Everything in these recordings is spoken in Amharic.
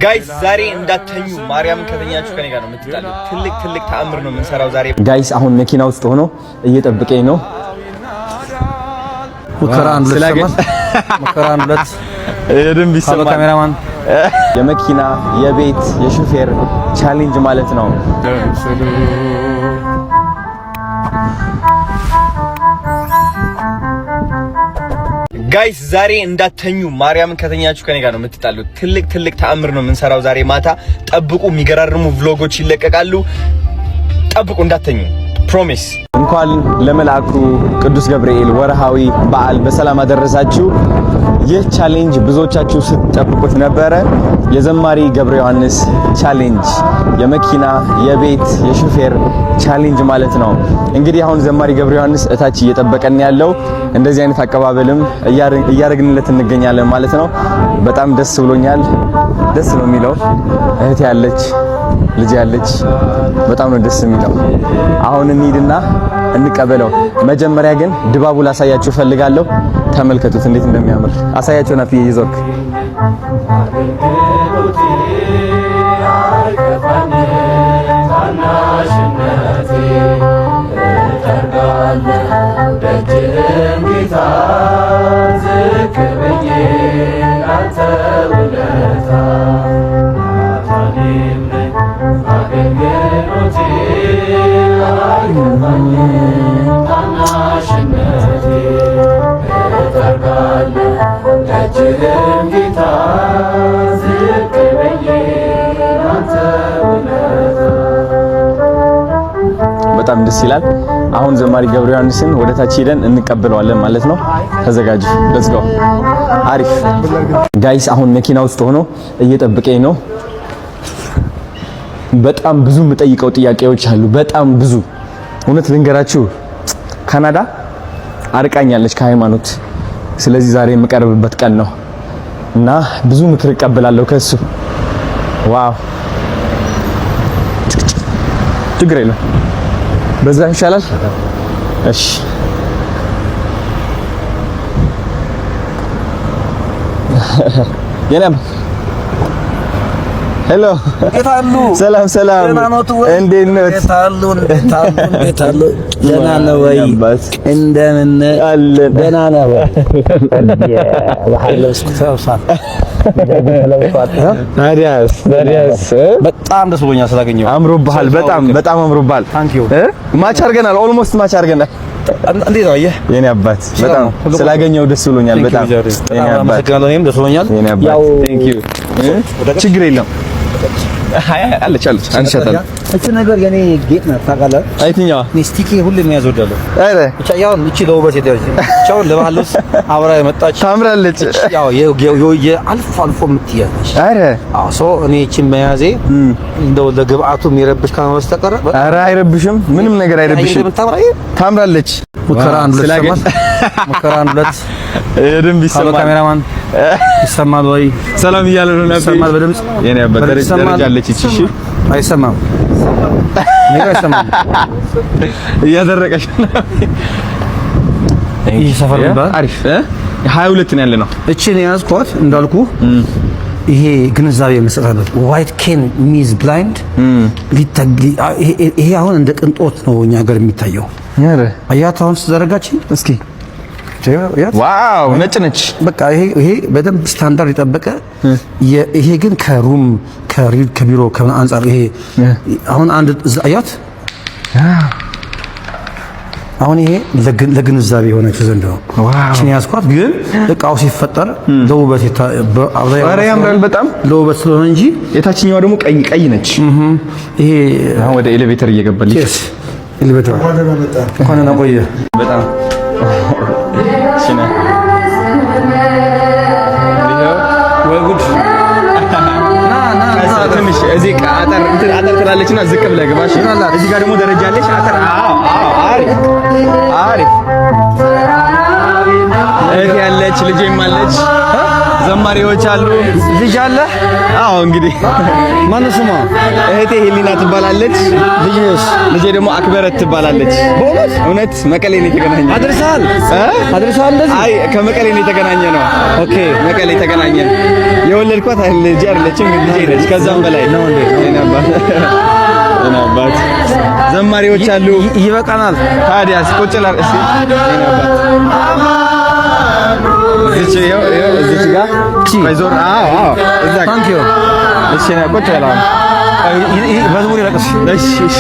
Guys ዛሬ እንዳተኙ፣ ማርያም ከተኛችሁ ከኔ ጋር ነው የምትጣሉት። ትልቅ ትልቅ ተአምር ነው የምንሰራው ዛሬ። Guys አሁን መኪና ውስጥ ሆኖ እየጠበቀኝ ነው። ሙከራ አንድ ሁለት ይሰማል። ሙከራ አንድ ሁለት በደንብ ይሰማል። ካሜራማን። የመኪና፣ የቤት፣ የሹፌር challenge ማለት ነው። Guys ዛሬ እንዳተኙ፣ ማርያምን ከተኛችሁ ከኔ ጋር ነው የምትጣሉት። ትልቅ ትልቅ ተአምር ነው የምንሰራው ዛሬ ማታ። ጠብቁ፣ የሚገራርሙ vlog ኦች ይለቀቃሉ። ጠብቁ፣ እንዳተኙ፣ promise። እንኳን ለመልአኩ ቅዱስ ገብርኤል ወርሃዊ በዓል በሰላም አደረሳችሁ። ይህ challenge ብዙዎቻችሁ ስትጠብቁት ነበረ። የዘማሪ ገብረ ዮሐንስ challenge፣ የመኪና፣ የቤት፣ የሹፌር challenge ማለት ነው። እንግዲህ አሁን ዘማሪ ገብረ ዮሐንስ እታች እየጠበቀን ያለው፣ እንደዚህ አይነት አቀባበልም እያደረግንለት እንገኛለን ማለት ነው። በጣም ደስ ብሎኛል። ደስ ነው የሚለው፣ እህት ያለች፣ ልጅ ያለች፣ በጣም ነው ደስ የሚለው። አሁን እንሂድና እንቀበለው። መጀመሪያ ግን ድባቡ ላሳያችሁ ፈልጋለሁ። ተመልከቱት እንዴት እንደሚያምር አሳያችሁ። ናት ይዞርክ። በጣም ደስ ይላል። አሁን ዘማሪ ገብረ ዮሐንስን ወደ ታች ሄደን እንቀበለዋለን ማለት ነው። ተዘጋጁ። Let's go። አሪፍ። Guys አሁን መኪና ውስጥ ሆኖ እየጠበቀኝ ነው። በጣም ብዙ የምጠይቀው ጥያቄዎች አሉ። በጣም ብዙ። እውነት ልንገራችሁ፣ ካናዳ አርቃኛለች ከሃይማኖት። ስለዚህ ዛሬ የምቀርብበት ቀን ነው እና ብዙ ምክር እቀበላለሁ ከሱ። Wow፣ ችግር የለም፣ በዛ ይሻላል። እሺ፣ የኔ hello፣ ሰላም ሰላም፣ እንዴት ነህ? ደህና ነህ ወይ? እንደምን አለን? ደህና ነህ ወይ? ታዲያስ ታዲያስ፣ በጣም ደስ ብሎኛል ስላገኘሁ። አምሮብሃል። በጣም በጣም አምሮብሃል። Thank you። Match አድርገናል። Almost match አድርገናል። እንዴት ነው አየህ? የኔ አባት፣ በጣም ስላገኘው ደስ ብሎኛል። በጣም በጣም አመሰግናለሁ። እኔም ደስ ብሎኛል። የኔ አባት፣ ያው thank you። ችግር የለም፣ አለች አለች፣ አንሻታለሁ። እቺ ነገር የኔ ጌጥ ናት ታውቃለህ። የትኛዋ? እኔ stick ሁሌ መያዝ እወዳለሁ። ኧረ። ብቻ ያው እቺ ለውበት የተያዘች፣ ብቻውን ለባህል ልብስ አብራ የመጣች። ታምራለች። ያው የአልፎ አልፎ የምትያዝ ነች። ኧረ። አዎ፣ so እኔ እቺን መያዜ እንደው ለግብአቱ የሚረብሽ ካልሆነ በስተቀር። ኧረ አይረብሽም፣ ምንም ነገር አይረብሽም። ታምራለች። ሙከራ አንድ ሁለት ይሰማል። ሙከራ አንድ ሁለት በደንብ ይሰማል። ካሜራማን ይሰማል ወይ? ሰላም እያለ ነው። ይሰማል በድምጽ? የኔ አባት፣ ደረጃ አለች እቺ። እሺ። አይሰማም። እኔ አይሰማም። እያደረቀሽ ነው። ይህ ሰፈር ይባላል። አሪፍ፣ 22 ነው ያለ ነው። እቺን የያዝኳት እንዳልኩ ይሄ ግንዛቤ መስጠት አለበት። White cane means blind። ይሄ አሁን እንደ ቅንጦት ነው እኛ ሀገር የሚታየው። አያት አሁን ስትዘረጋች እስኪ፣ wow፣ ነጭ ነች። በቃ ይሄ በደንብ ስታንዳርድ የጠበቀ፣ ይሄ ግን ከ room ከቢሮ አንጻር ይሄ አሁን አንድ አያት፣ አሁን ይሄ ለግንዛቤ የሆነችው ዘንድ ነው። እቺን ያዝኳት ግን እቃው ሲፈጠር ለውበት ኧረ ያምራል በጣም። ለውበት ስለሆነ እንጂ። የታችኛዋ ደግሞ ቀይ ቀይ ነች። ይሄ አሁን ወደ elevator እየገባልኝ። Elevator፣ እንኳን ደህና ቆየህ። በጣም እሺ ነህ። ወይ ጉድ! ትንሽ እዚህ አጠር እንትን አጠር ትላለችና ዝቅ ብለህ ግባ። እሺ፣ እዚህ ጋር ደግሞ ደረጃ አለች። አጠር፣ አዎ አዎ፣ አሪፍ አሪፍ። እህት ያለች፣ ልጄም አለች። ዘማሪዎች አሉ። ልጅ አለ? አዎ እንግዲህ። ማነው ስሟ? እህቴ ሄሊና ትባላለች። ልጅስ? ልጄ ደግሞ አክበረት ትባላለች። በእውነት? እውነት መቀሌ ነው የተገናኘ። አድርሰሃል? እ? አድርሰሃል እንደዚህ? አይ፣ ከመቀሌ ነው የተገናኘ ነው። Okay። መቀሌ ተገናኘን። የወለድኳት ልጄ አይደለችም፣ ግን ልጄ ነች። ከዛም በላይ ነው እንዴ? የኔ አባት፣ የኔ አባት፣ ዘማሪዎች አሉ። ይበቃናል። ታዲያስ ቁጭ ላድርግ እስኪ የኔ አባት። እዚች ይኸው ይኸው እዚች ጋር ቆይ ዞር። አዎ አዎ፣ እዛ ጋር። Thank you። እሺ ና ቁጭ በል አሁን። መዝሙር ይለቅስ። እሺ እሺ።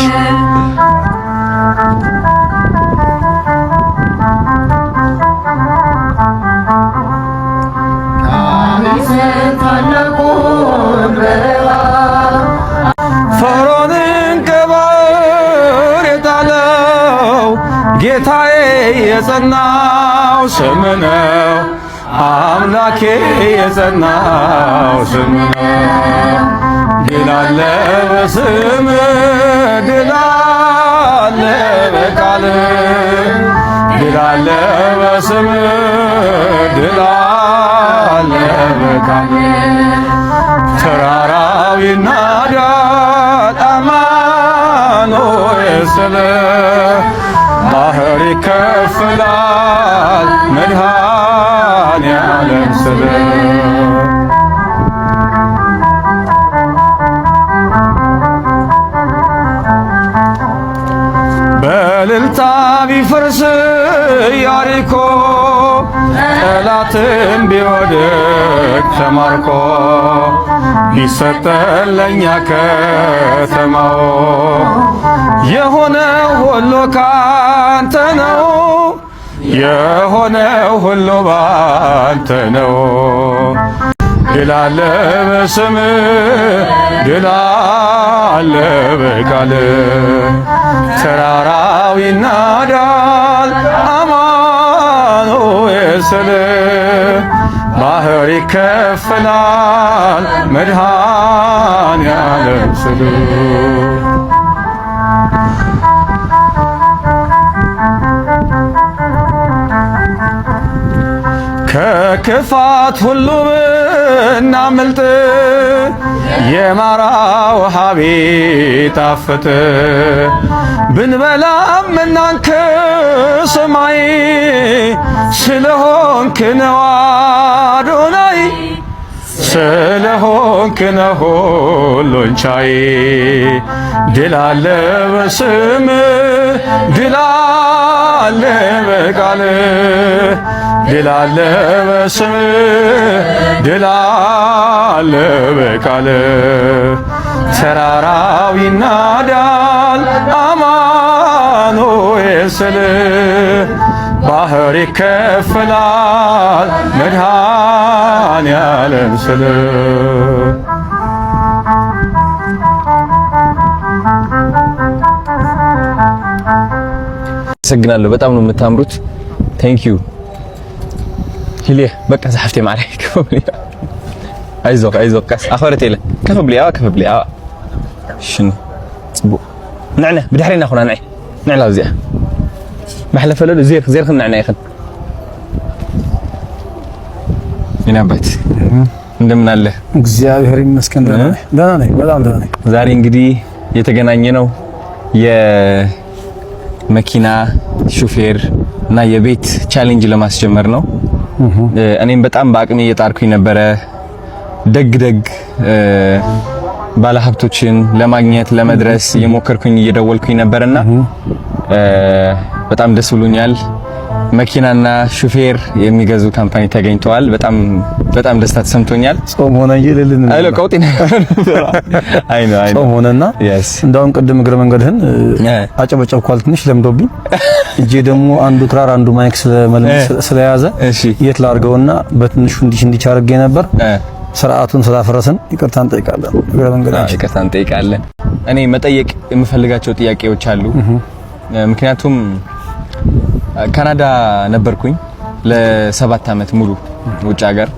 ፈርዖንን ከባሕር የጣለው ጌታዬ የጸናው ስም ነው። አምላኬ የጸናው ስም ነው። ድል አለ በስም፣ ድል አለ በቃል፣ ድል አለ በስም፣ ድል አለ በቃል። ተራራው ይናዳል አማኑኤል ስል፣ ባህር ይከፈላል መድኃኔዓለም ስል። በእልልታ ቢፈርስ ኢያሪኮ፣ ጠላትም ቢወድቅ ተማርኮ፣ ቢሰጠን ለእኛ ከተማው፣ የሆነ ሁሉ ካንተ ነው፣ የሆነ ሁሉ ባንተ ነው። ድል አለ በስም፣ ድል አለ በቃል፣ ተራራው ይናዳል አማኑኤል ስል፣ ባህር ይከፈላል መድኃኔዓለም ስል። ከክፋት ሁሉ ብናመልጥ፣ የማራ ውሃ ቢጣፍጥ፣ ብንበላም እናንከ ሰማይ፣ ስለሆንክ ነው አዶናይ፣ ስለሆንክ ነው ሁሉን ቻይ። ድል አለ በስም፣ ድል አለ በቃል፣ ድል አለ በስም፣ ድል አለ በቃል። ተራራው ይናዳል አማኑኤል ስል፣ ባህር ይከፈላል መድኃኔዓለም ስል። አመሰግናለሁ። በጣም ነው የምታምሩት። Thank you ሂሊየ። በቃ ዛሕፍቴ ማዕረ ከፍ ብሊ። አይዞህ አይዞህ፣ ቀስ ኣኸረት የለ፣ ከፍ ብሊ። ኣዋ ከፍ ብሊ። ኣዋ ሽን ጽቡቅ። ንዕነ ብድሕሪና ኹና፣ ንዒ ንዕላ እዚኣ መሕለፈለሉ ዜር ዜርክን ንዕና ይኽን። የኔ አባት እንደምን አለ? እግዚአብሔር ይመስገን ደህና ነኝ። ደህና ነኝ፣ በጣም ደህና ነኝ። ዛሬ እንግዲህ የተገናኘ ነው የመኪና ሹፌር እና የቤት challenge ለማስጀመር ነው። እኔም በጣም በአቅሜ እየጣርኩኝ ነበረ ደግ ደግ ባለሀብቶችን ለማግኘት፣ ለመድረስ እየሞከርኩኝ፣ እየደወልኩኝ ነበርና በጣም ደስ ብሎኛል። መኪናና ሹፌር የሚገዙ company ተገኝተዋል። በጣም በጣም ደስታ ተሰምቶኛል። ጾም ሆነ እንጂ ልልን አይሎ ቀውጢ አይ ነው አይ ነው። ጾም ሆነና እንዳውም ቅድም እግረ መንገድህን አጨበጨብኳል፣ ትንሽ ለምዶብኝ እጄ ደግሞ አንዱ ክራር አንዱ mic ስለያዘ የት ላድርገውና በትንሹ እንዲህ እንዲህ አድርጌ ነበር። ስርዓቱን ስላፈረስን ይቅርታ እንጠይቃለን። እግረ መንገዳችን ይቅርታ እንጠይቃለን። እኔ መጠየቅ የምፈልጋቸው ጥያቄዎች አሉ። ምክንያቱም ካናዳ ነበርኩኝ ለ7 ዓመት ሙሉ ውጭ ሀገር።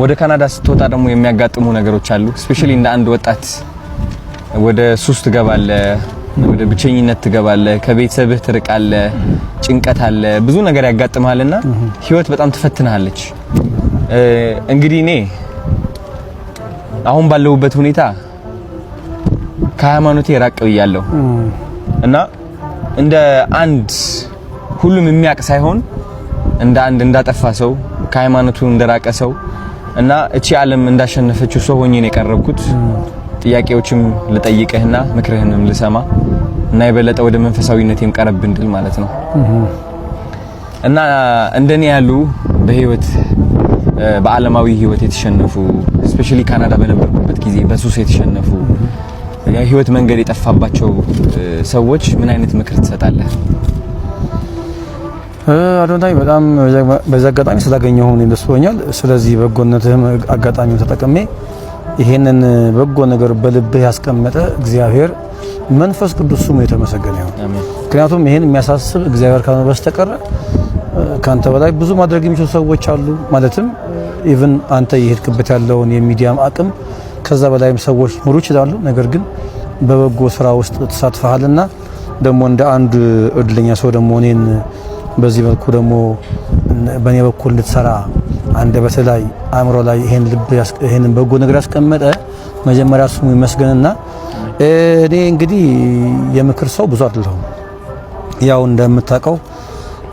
ወደ ካናዳ ስትወጣ ደግሞ የሚያጋጥሙ ነገሮች አሉ። Especially እንደ አንድ ወጣት ወደ ሱስ ትገባለህ፣ ወደ ብቸኝነት ትገባለህ፣ ከቤተሰብህ ትርቃለህ፣ ጭንቀት አለ፣ ብዙ ነገር ያጋጥምሃልና ህይወት በጣም ትፈትንሃለች። እንግዲህ እኔ አሁን ባለሁበት ሁኔታ ከሃይማኖቴ ራቅ ብያለሁ እና እንደ አንድ ሁሉም የሚያውቅ ሳይሆን እንደ አንድ እንዳጠፋ ሰው፣ ከሃይማኖቱ እንደራቀ ሰው እና እቺ ዓለም እንዳሸነፈችው ሰው ሆኜ ነው የቀረብኩት። ጥያቄዎችም ልጠይቅህና ምክርህንም ልሰማ እና የበለጠ ወደ መንፈሳዊነቴም ቀረብ እንድል ማለት ነው። እና እንደኔ ያሉ በህይወት፣ በዓለማዊ ህይወት የተሸነፉ፣ especially ካናዳ በነበርኩበት ጊዜ በሱስ የተሸነፉ፣ የህይወት መንገድ የጠፋባቸው ሰዎች ምን አይነት ምክር ትሰጣለህ? አዶናይ፣ በጣም በዚህ አጋጣሚ ስላገኘሁ እኔም ደስ ብሎኛል። ስለዚህ በጎነትህም አጋጣሚውን ተጠቅሜ ይሄንን በጎ ነገር በልብህ ያስቀመጠ እግዚአብሔር መንፈስ ቅዱስ ስሙ የተመሰገነ ይሁን። ምክንያቱም ይሄን የሚያሳስብ እግዚአብሔር ካልሆነ በስተቀር ካንተ በላይ ብዙ ማድረግ የሚችሉ ሰዎች አሉ። ማለትም even አንተ የሄድክበት ያለውን የሚዲያም አቅም ከዛ በላይም ሰዎች ሊኖሩ ይችላሉ። ነገር ግን በበጎ ስራ ውስጥ ተሳትፈሃልና ደግሞ እንደ አንድ እድለኛ ሰው ደግሞ እኔን በዚህ መልኩ ደግሞ በእኔ በኩል እንድትሰራ አንደበት ላይ፣ አእምሮ ላይ ይሄን ልብ፣ ይሄንን በጎ ነገር ያስቀመጠ መጀመሪያ ስሙ ይመስገንና እኔ እንግዲህ የምክር ሰው ብዙ አይደለሁም። ያው እንደምታውቀው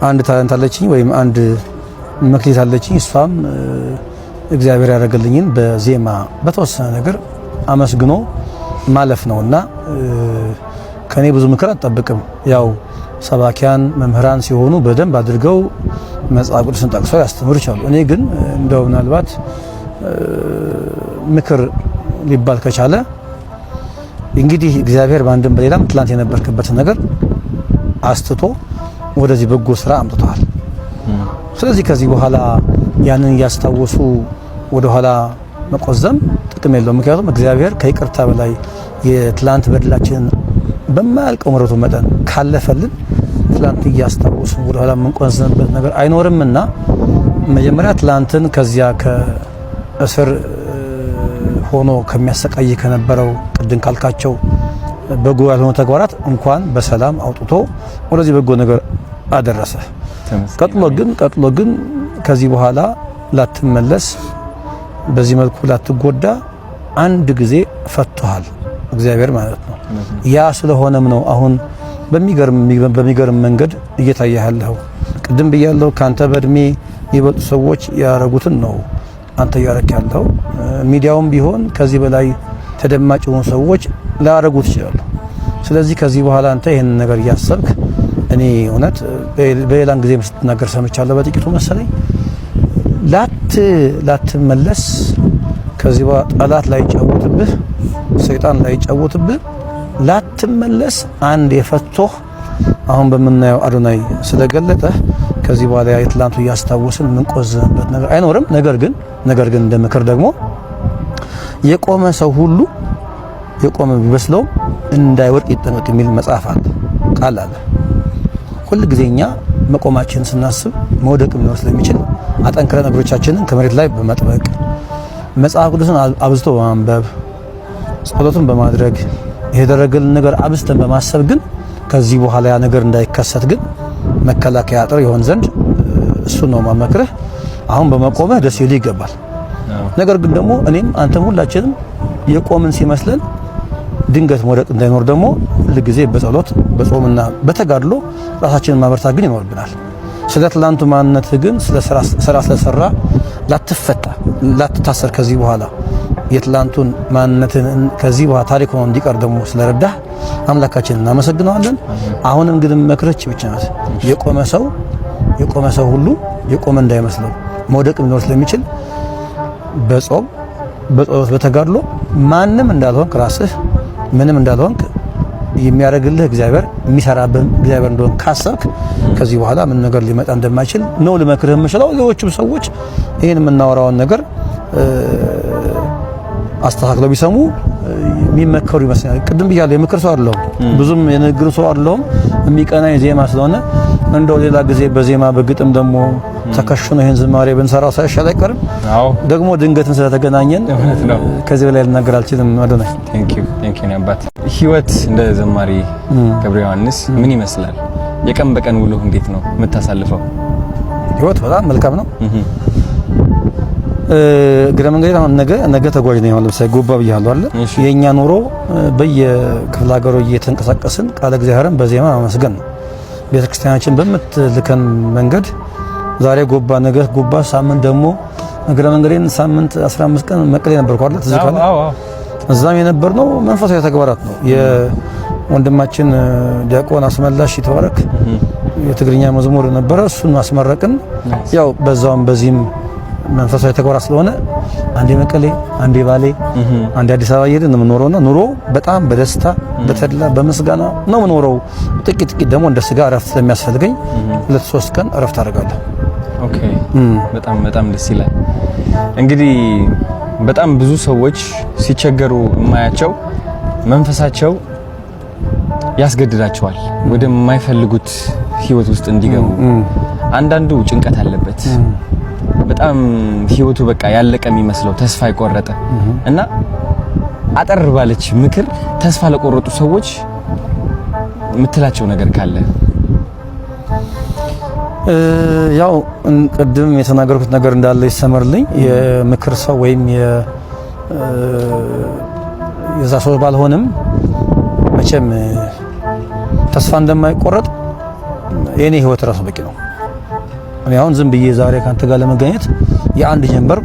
አንድ talent አለችኝ ወይም አንድ መክሊት አለችኝ። እሷም እግዚአብሔር ያደረገልኝን በዜማ በተወሰነ ነገር አመስግኖ ማለፍ ነውና ከኔ ብዙ ምክር አትጠብቅም። ያው ሰባኪያን መምህራን ሲሆኑ በደንብ አድርገው መጽሐፍ ቅዱስን ጠቅሰው ያስተምሩ ይችላሉ። እኔ ግን እንደው ምናልባት ምክር ሊባል ከቻለ እንግዲህ እግዚአብሔር በአንድም በሌላም ትላንት የነበርክበትን ነገር አስትቶ ወደዚህ በጎ ስራ አምጥተዋል። ስለዚህ ከዚህ በኋላ ያንን እያስታወሱ ወደ ኋላ መቆዘም ጥቅም የለውም። ምክንያቱም እግዚአብሔር ከይቅርታ በላይ የትላንት በደላችንን በማያልቀው ምሕረቱ መጠን ካለፈልን ትላንት እያስታወሱ ወደ ኋላ የምንቆዘምበት ነገር አይኖርምና መጀመሪያ ትላንትን ከዚያ ከእስር ሆኖ ከሚያሰቃይ ከነበረው ቅድም ካልካቸው በጎ ያልሆኑ ተግባራት እንኳን በሰላም አውጥቶ ወደዚህ በጎ ነገር አደረሰ። ቀጥሎ ግን ከዚህ በኋላ ላትመለስ፣ በዚህ መልኩ ላትጎዳ አንድ ጊዜ ፈቶሃል እግዚአብሔር ማለት ነው። ያ ስለሆነም ነው አሁን በሚገርም መንገድ እየታየ ያለው። ቅድም ብያለሁ፣ ካንተ በእድሜ የሚበልጡ ሰዎች ያረጉትን ነው አንተ እያረክ ያለው። ሚዲያውም ቢሆን ከዚህ በላይ ተደማጭ የሆኑ ሰዎች ላያረጉት ይችላሉ። ስለዚህ ከዚህ በኋላ አንተ ይህንን ነገር እያሰብክ፣ እኔ እውነት በሌላን ጊዜ ስትናገር ሰምቻለሁ በጥቂቱ መሰለኝ፣ ላትመለስ፣ ከዚህ በኋላ ጠላት ላይጫወትብህ፣ ሰይጣን ላይጫወትብህ፣ ላትመለስ አንድ የፈቶህ አሁን በምናየው አዶናይ ስለገለጠህ ከዚህ በኋላ የትላንቱ እያስታወስን የምንቆዝምበት ነገር አይኖርም። ነገር ግን እንደ ምክር ደግሞ የቆመ ሰው ሁሉ የቆመ ቢመስለውም እንዳይወድቅ ይጠንቀቅ የሚል መጽሐፍ አለ፣ ቃል አለ። ሁል ጊዜ እኛ መቆማችንን ስናስብ መውደቅ ሊኖር ስለሚችል አጠንክረን እግሮቻችንን ከመሬት ላይ በመጥበቅ፣ መጽሐፍ ቅዱስን አብዝቶ በማንበብ፣ ጸሎቱን በማድረግ፣ የተደረገልን ነገር አብዝተን በማሰብ ግን ከዚህ በኋላ ያ ነገር እንዳይከሰት ግን መከላከያ አጥር ይሆን ዘንድ እሱ ነው ማመክርህ። አሁን በመቆምህ ደስ ይልህ ይገባል። ነገር ግን ደግሞ እኔም አንተም ሁላችንም የቆምን ሲመስለን ድንገት መውደቅ እንዳይኖር ደግሞ ሁል ጊዜ በጸሎት፣ በጾምና በተጋድሎ ራሳችንን ማበርታት ግን ይኖርብናል። ስለ ትላንቱ ማንነትህ ግን ስለ ስራ ስለሰራ ላትፈታ፣ ላትታሰር፣ ከዚህ በኋላ የትላንቱን ማንነትህን ከዚህ በኋላ ታሪክ ሆኖ እንዲቀር ደግሞ ስለረዳህ አምላካችንን እናመሰግነዋለን። አሁንም ግን መክረች ብቻ ናት። የቆመ ሰው ሁሉ የቆመ እንዳይመስለው መውደቅ ሊኖር ስለሚችል በጾም፣ በጸሎት፣ በተጋድሎ ማንም እንዳልሆንክ፣ ራስህ ምንም እንዳልሆንክ፣ የሚያደርግልህ እግዚአብሔር፣ የሚሰራብህ እግዚአብሔር እንደሆን ካሰብክ ከዚህ በኋላ ምን ነገር ሊመጣ እንደማይችል ነው ልመክርህ የምችለው። ሌሎችም ሰዎች ይህን የምናወራውን ነገር አስተካክለው ቢሰሙ የሚመከሩ ይመስለኛል። ቅድም ብያለሁ፣ የምክር ሰው አይደለሁም፣ ብዙም የንግግር ሰው አይደለሁም። የሚቀናኝ ዜማ ስለሆነ እንደው ሌላ ጊዜ በዜማ በግጥም ደግሞ ተከሽኖ ይህን ዝማሬ ብንሰራው ሳይሻል አይቀርም። ደግሞ ድንገትን ስለተገናኘን ከዚህ በላይ ልናገር አልችልም። አዶናይ። Thank you, thank you አባት። ህይወት እንደ ዘማሪ ገብረ ዮሐንስ ምን ይመስላል? የቀን በቀን ውሎህ እንዴት ነው የምታሳልፈው? ህይወት በጣም መልካም ነው። እግረ መንገድ አሁን ነገ ነገ ተጓዥ ነኝ። አሁን ለምሳሌ ጎባ ብያለሁ አይደል? የኛ ኑሮ በየክፍለ ሀገሩ እየተንቀሳቀስን ቃለ እግዚአብሔርን በዜማ ማመስገን ነው። ቤተክርስቲያናችን በምትልከን መንገድ ዛሬ ጎባ፣ ነገ ጎባ፣ ሳምንት ደግሞ እግረ መንገዴን ሳምንት 15 ቀን መቀሌ ነበርኩ አይደል? ትዝ ካለ እዛም የነበርነው መንፈሳዊ ተግባራት ነው። የወንድማችን ዲያቆን አስመላሽ የተባረክ የትግርኛ መዝሙር ነበረ፣ እሱን አስመረቅን። ያው በዛውም በዚህም መንፈሳዊ ተግባራት ስለሆነ አንዴ መቀሌ፣ አንዴ ባሌ፣ አንዴ አዲስ አበባ እየሄድን ነው የምኖረውና ኑሮ በጣም በደስታ በተድላ በምስጋና ነው የምኖረው። ጥቂት ጥቂት ደግሞ እንደ ስጋ እረፍት ስለሚያስፈልገኝ 2-3 ቀን እረፍት አደርጋለሁ። Okay፣ በጣም በጣም ደስ ይላል። እንግዲህ በጣም ብዙ ሰዎች ሲቸገሩ የማያቸው መንፈሳቸው ያስገድዳቸዋል ወደማይፈልጉት ህይወት ውስጥ እንዲገቡ። አንዳንዱ ጭንቀት አለበት፣ በጣም ህይወቱ በቃ ያለቀ የሚመስለው ተስፋ የቆረጠ እና አጠር ባለች ምክር ተስፋ ለቆረጡ ሰዎች የምትላቸው ነገር ካለ? ያው ቅድም የተናገርኩት ነገር እንዳለ ይሰመርልኝ። የምክር ሰው ወይም የዛ ሰው ባልሆንም መቼም ተስፋ እንደማይቆረጥ የኔ ህይወት ራሱ በቂ ነው። እኔ አሁን ዝም ብዬ ዛሬ ካንተ ጋር ለመገኘት የአንድ ጀንበር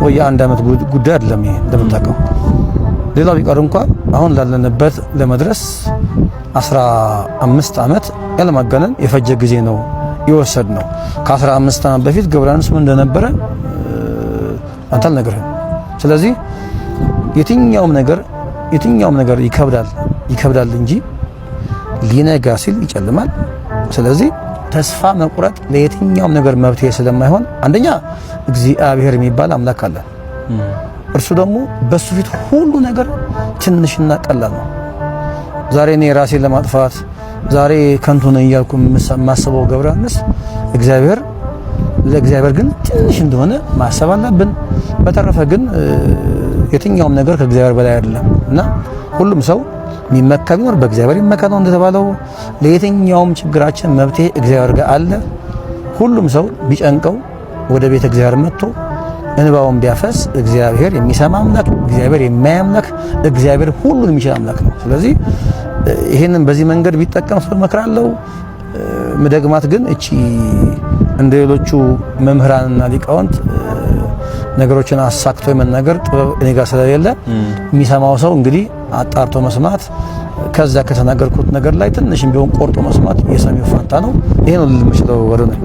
ወይ የአንድ አመት ጉዳይ አይደለም። ይሄ እንደምታውቀው ሌላው ቢቀር እንኳን አሁን ላለንበት ለመድረስ 15 አመት ያለማጋነን የፈጀ ጊዜ ነው ይወሰድ ነው። ከ15 ዓመት በፊት ገብረ ዮሐንስ ምን እንደነበረ አንተ አልነግርህም። ስለዚህ የትኛውም ነገር ይከብዳል ይከብዳል እንጂ ሊነጋ ሲል ይጨልማል። ስለዚህ ተስፋ መቁረጥ ለየትኛውም ነገር መብትሄ ስለማይሆን አንደኛ እግዚአብሔር የሚባል አምላክ አለ። እርሱ ደግሞ በሱ ፊት ሁሉ ነገር ትንሽና ቀላል ነው። ዛሬ እኔ ራሴን ለማጥፋት ዛሬ ከንቱ ነኝ እያልኩ የማስበው ገብረ ዮሐንስ እግዚአብሔር ለእግዚአብሔር ግን ትንሽ እንደሆነ ማሰብ አለብን። በተረፈ ግን የትኛውም ነገር ከእግዚአብሔር በላይ አይደለም እና ሁሉም ሰው የሚመካ ቢኖር በእግዚአብሔር ይመካ ነው እንደተባለው፣ ለየትኛውም ችግራችን መፍትሄ እግዚአብሔር ጋር አለ። ሁሉም ሰው ቢጨንቀው ወደ ቤተ እግዚአብሔር መጥቶ እንባውን ቢያፈስ እግዚአብሔር የሚሰማ አምላክ፣ እግዚአብሔር የሚያይ አምላክ፣ እግዚአብሔር ሁሉን የሚችል አምላክ ነው። ስለዚህ ይሄንን በዚህ መንገድ ቢጠቀም ሰው እመክራለሁ። ምደግማት ግን እቺ እንደ ሌሎቹ መምህራንና ሊቃውንት ነገሮችን አሳክቶ የመናገር ጥበብ እኔ ጋር ስለሌለ የሚሰማው ሰው እንግዲህ አጣርቶ መስማት፣ ከዛ ከተናገርኩት ነገር ላይ ትንሽም ቢሆን ቆርጦ መስማት የሰሚው ፋንታ ነው። ይሄ ነው ልል የምችለው። ወደ ነው።